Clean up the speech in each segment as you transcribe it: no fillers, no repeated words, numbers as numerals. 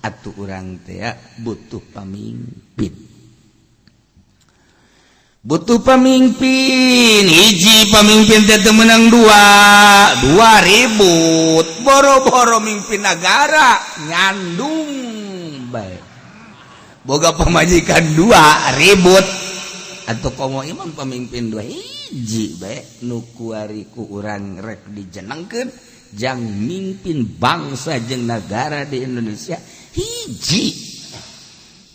Atuh urang teh butuh pamimpin, butuh pemimpin. Hiji pemimpin teh teu meunang, dua dua ribut. Boro-boro mimpin negara, nyandung bae, boga pamajikan dua ribut. Atau komo imam pemimpin dua. Hiji bae nu kuari ku urang rek dijenengkeun jang mimpin bangsa jeung negara di Indonesia, hiji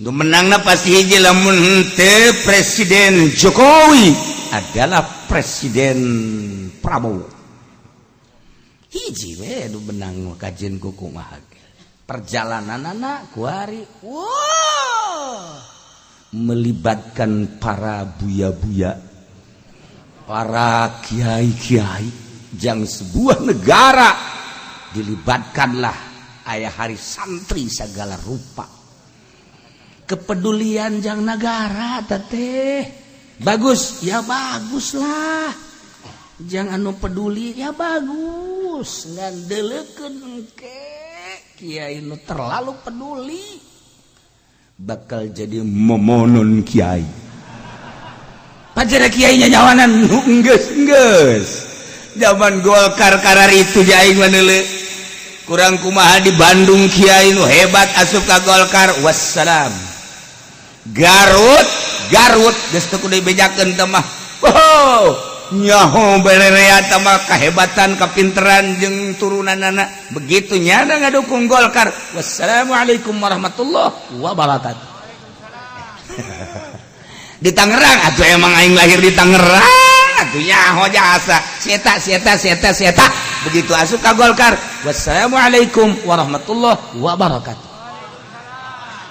nu menangna pasti hiji. Lamun henteu Presiden Jokowi adalah Presiden Prabowo, hiji we nu menang. Kajian ku kumaha perjalanan anak kuari, wow, melibatkan para buya-buya, para kiai-kiai jang sebuah negara. Dilibatkanlah ayah hari santri segala rupa kepedulian jang negara teh. Bagus ya, baguslah. Jangan anu peduli ya bagus, ngandelkeun ke kiai nu terlalu peduli bakal jadi momonon kiai. Pajara kiai nyawanan nu geus geus zaman Golkar karar itu aing mah kurang kumaha di Bandung. Kiai nu hebat asup ka Golkar, wassalam. Garut, Garut geus teu kudu dibejakeun teh mah. Oh, nyaho bererea mah kehebatan, kapinteran jeung turunanana. Begitu nyana ngadukung Golkar, wassalamualaikum warahmatullahi wabarakatuh. Di Tangerang atuh, emang aing lahir di Tangerang atuh, nyaho jasa sieta sieta sieta sieta. Begitu asup ka Golkar, wassalamualaikum warahmatullahi wabarakatuh.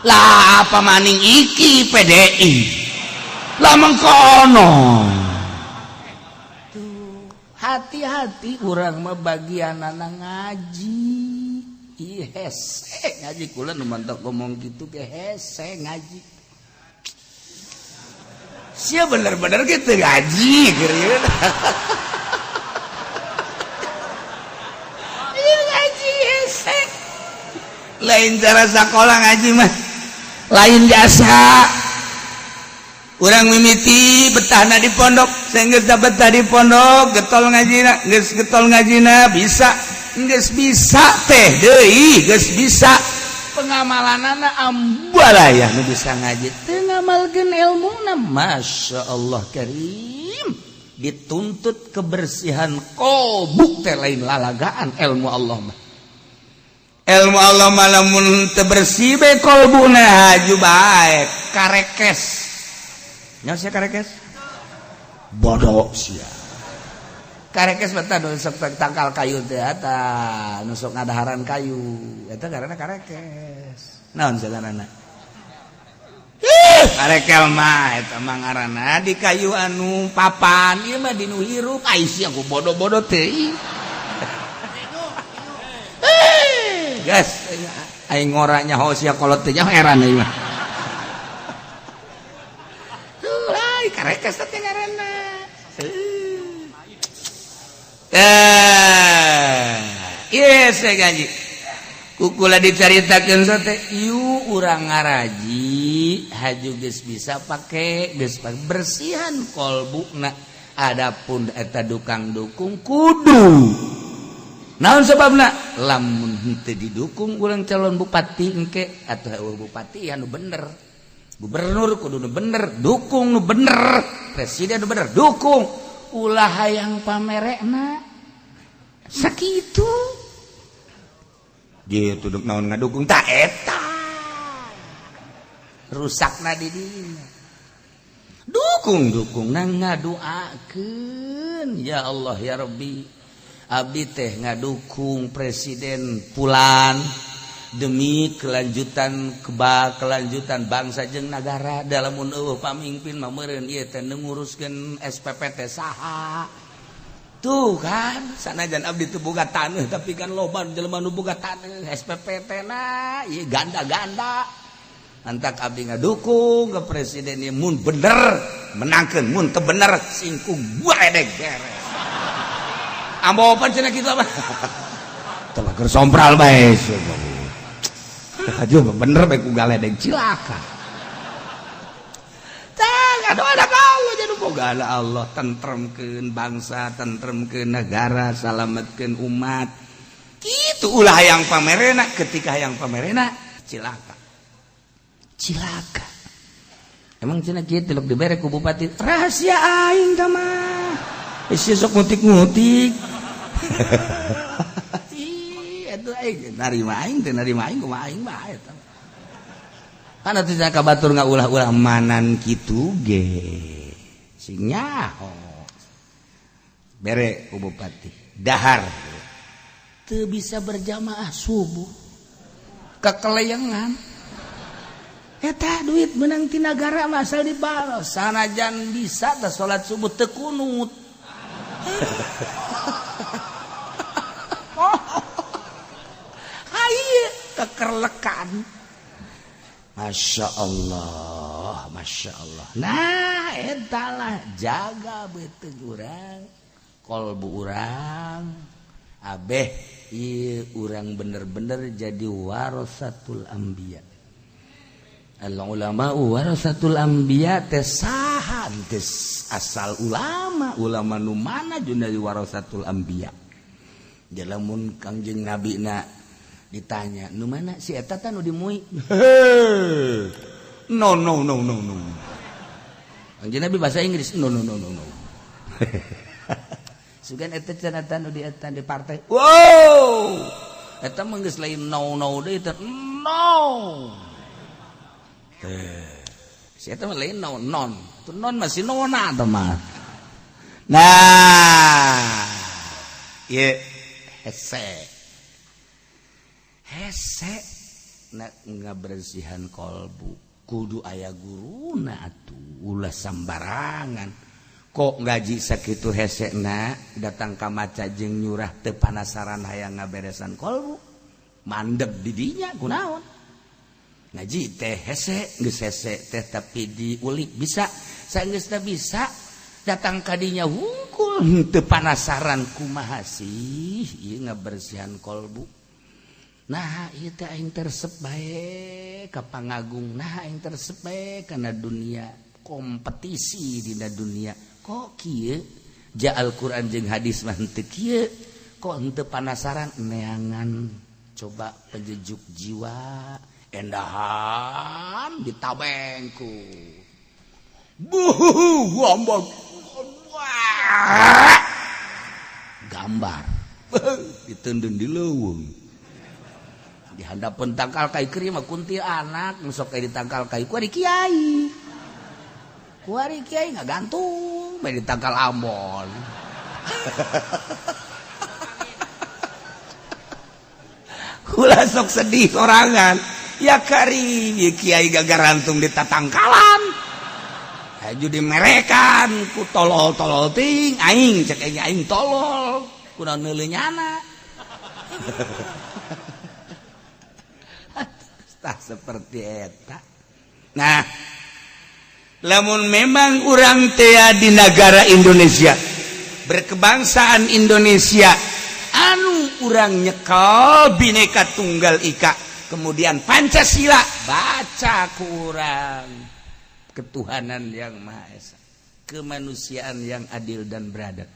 Lah, apa maning iki PDI lah mengkono. Tuh, hati-hati urang mah bagian anak ngaji. Ih, hese ngaji. Kula nu mantak ngomong gitu ge hese ngaji sia, bener-bener gitu ngaji gitu. Iya, ngaji hese, lain cara sekolah ngaji mah, lain jasa. Urang mimiti betahna di pondok, sehingga betah di pondok, getol ngajina, geus getol ngajina, bisa geus bisa teh deui, geus bisa pengamalanana ambalaya. Nu bisa ngaji teu ngamalkeun ilmuna, Masya Allah karim. Dituntut kebersihan kolbu teh lain lalagaan. Ilmu Allah mah, ilmu Allah mah lamun teu bersih be kolbuna, haju bae karekes. Nya sia karekes, bodoh sia. Karekes betah nu sok tangkal kayu teh, eta nu sok ngadaharan kayu eta karena karekes. Naon sagarana? Ih, karekel mah eta mah ngaranna di kayu anu papan, ieu mah di nu hirup. Ai sia ku bodoh-bodoh teh. Eh, gas aing ngora nyaho sia kolot teh, nyaho heran aing mah. Tuh, ai karekes teh ngaranna. Eh, iya, saya gaji kukula dicaritakeun teh. Yuk, urang ngaraji haju geus bisa pake, geus pake bersihan kolbuna. Adapun eta dukang dukung kudu naon sebabna, lamun henteu didukung urang calon bupati engke atau eueuh bupati anu bener, gubernur kudu nu bener dukung, nu bener presiden nu bener dukung, ulah hayang pamerekna sakitu gitu. Duk naon ngadukung tak eta rusakna di dinya. Dukung, dukung na ngaduakeun, ya Allah ya Rabbi, abdi teh ngadukung Presiden Pulan demi kelanjutan keba kelanjutan bangsa jeung negara. Dalam eueuh pamimpin mah meureun ieu teh nu nguruskeun SPP teh saha. Tuh kan, sanajan abdi teu boga taneuh, tapi kan loba jelema nu boga taneuh, SPPT na ieu ganda-ganda. Antak abdi ngadukung ke presiden ieu, mun bener menangkeun, mun teu bener singkung bae beres. Ambo pan cenah kitu apa? Telah keur sompral bae. Aduh, bener bae ku galedeg, cilaka. Tah, aduh, ada Allah jadi boga Allah, tentremkeun bangsa, tentremkeun negara, salametkeun umat. Kitu, ulah hayang pamerena. Ketika hayang pamerena, cilaka. Cilaka. Emang cenah kieu tilok dibere ku bupati, rahasia aing tah mah. Geus sok ngutik-ngutik. Ih, atuh aing narima, aing teh narima, aing kumaha, aing mah eta. Kan atuh cenah ka batur ngaulah-ulah manan kitu ge. Sing nyaho. Bere ku bupati. Dahar. Teu bisa berjamaah subuh. Kekeleyangan. Eta duit menang ti nagara mah asal dibalos. Sanajan bisa teh salat subuh teu kunut. Haye kekerlekan. Masya Allah, Masya Allah. Nah, eta lah jaga beuteung urang, kolbu urang. Abeh ieu urang bener-bener jadi warasatul anbiya. Al ulama warasatul anbiya teh saha teh asal ulama, ulama nu mana jeung dari warasatul anbiya. Lamun Kangjeng Nabi na ditanya, nu mana si eta tah nu dimui? No no no no no. Kangjeng Nabi bahasa Inggris, no no no no no. Sugan eta cenah nu di eta di partai. Wow. Eta mah geus lain no no deui teh no. Si eta mah lain no non. Itu non masih nona teh mah. Nah, ieu hese. Hese na ngabersihan kolbu kudu aya guruna atuh, ulah sambarangan. Kok ngaji sakitu hese na datang ka maca jeung nyurah teu panasaran hayang ngaberesan kolbu, mandeg di dinya kunaon? Ngaji teh hese, geus hese teh tapi diulik bisa, saenggeus teh bisa datang ka dinya hungkul teu panasaran kumaha sih ieu ngabersihan kolbu. Nah, ieu teh aing teresep bae ka pangagung, nah aing teresep bae kana dunia kompetisi dina dunia. Kok kieu ja Al-Qur'an jeung hadis mah henteu kieu, kok henteu panasaran neangan coba penyejuk jiwa endahan ditabengku. Buh, gambar. Gambar. Ditendun di leuweung. Di handapeun tangkal kai kerima kuntilanak, nu sok di tangkal kai ku ari kiai. Ku ari kiai ngagantung bae di tangkal ambon. Kula sok sedih sorangan. Ya kari kiai gagarantung di tatangkalan. Haju dimerekan ku tolol-tolol ting aing cek aing aing tolol kunaon neuleuh nyana. Tah seperti eta. Nah, lamun memang urang teh di negara Indonesia berkebangsaan Indonesia anu urang nyekel Bhinneka Tunggal Ika, kemudian Pancasila, baca kurang ketuhanan yang Maha Esa, kemanusiaan yang adil dan beradab.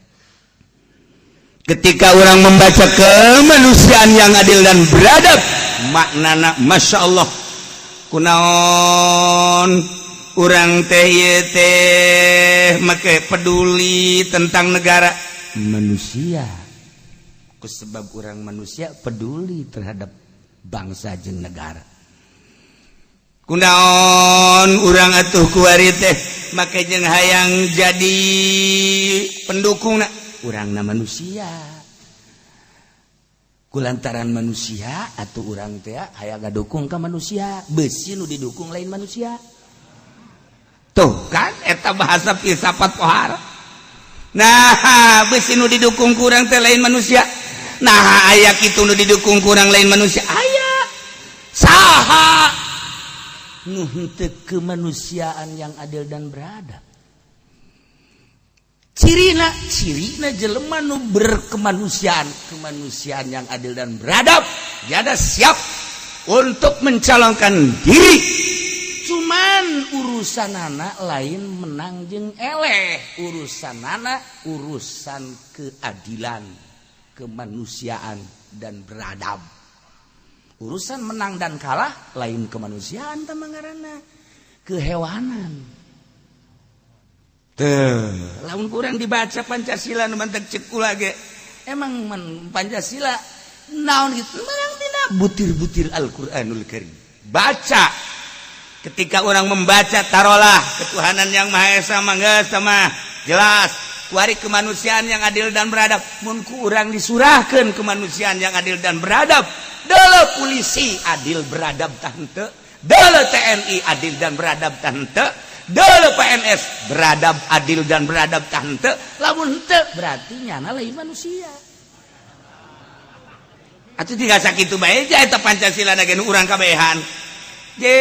Ketika orang membaca kemanusiaan yang adil dan beradab, maknana Masya Allah, kunaon urang teh ieu teh make peduli tentang negara manusia, kusebab urang manusia peduli terhadap bangsa jeung negara. Kunaon urang atuh kuari teh make jeung hayang jadi pendukungna, urangna manusia. Kulantaran manusia atau urang teh hayang ngadukung ka manusia, beusi nu didukung lain manusia. Tuh kan eta bahasa filsafat pohara. Nah, beusi nu didukung ku urang teh lain manusia. Nah, aya kitu nu didukung ku urang lain manusia. Aya saha nu henteu kemanusiaan yang adil dan beradab? Cirina, cirina jelema nu berkemanusiaan, kemanusiaan yang adil dan beradab, jada siap untuk mencalonkan diri. Cuman urusan anak lain menang jeng eleh, urusan anak urusan keadilan, kemanusiaan, dan beradab. Urusan menang dan kalah lain kemanusiaan, temangarana kehewanan. Tuh, lamun kurang dibaca Pancasila nu mantek cek kula ge. Emang men, Pancasila naon gitu menang tina butir-butir Al-Qur'anul Karim. Baca, ketika orang membaca tarolah ketuhanan yang Maha Esa mangga sama jelas kuari kemanusiaan yang adil dan beradab. Mun ku urang disurahkeun kemanusiaan yang adil dan beradab, deuleu polisi adil beradab tah henteu, deuleu TNI adil dan beradab tah henteu, deuleu PNS beradab, adil dan beradab tah henteu. Lamun henteu, berarti nyana lain manusia. Atuh tinggal sakitu bae ja eta Pancasila na ge nu urang kabehan je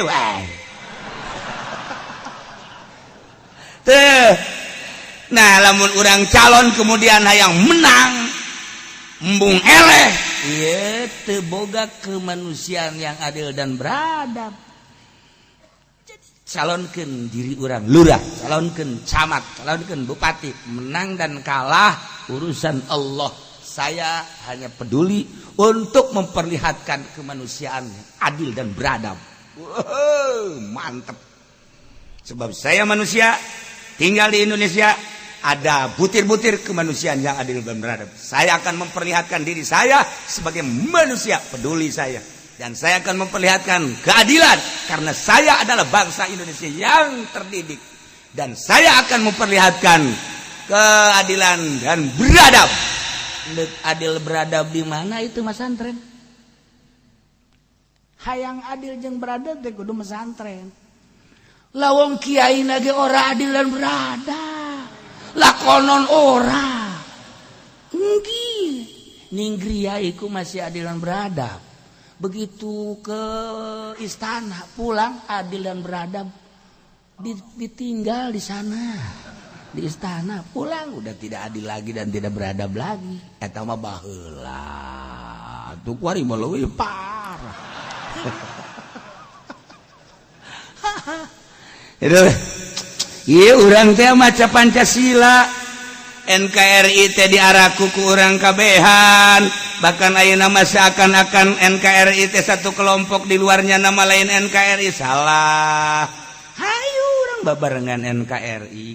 wae. Teh, nah, lamun urang calon kemudian hayang menang embung eleh, ieu teu boga kemanusiaan yang adil dan beradab. Calonkan diri orang lurah, calonkan camat, calonkan bupati, menang dan kalah urusan Allah. Saya hanya peduli untuk memperlihatkan kemanusiaan adil dan beradab. Wow, mantep, sebab saya manusia tinggal di Indonesia, ada butir-butir kemanusiaan yang adil dan beradab. Saya akan memperlihatkan diri saya sebagai manusia peduli saya dan saya akan memperlihatkan keadilan karena saya adalah bangsa Indonesia yang terdidik dan saya akan memperlihatkan keadilan dan beradab. Adil beradab di mana itu masantren? Hayang adil jeung beradab teh kudu mesantren. Lawong kiai nage ora adil dan beradab, lakonon ora. Nggih, ning griya iku masih adil dan beradab. Begitu ke istana, pulang adil dan beradab ditinggal di sana, di istana. Pulang udah tidak adil lagi dan tidak beradab lagi. Eta mah baheula tuh, kuari mah leuwih parah itu. Iya, urang teh maca Pancasila, NKRI teh diaraku ku urang kabehan. Bahkan ayeuna mah seakan-akan NKRI teh satu kelompok, di luarnya nama lain NKRI. Salah. Hayu urang babarengan NKRI.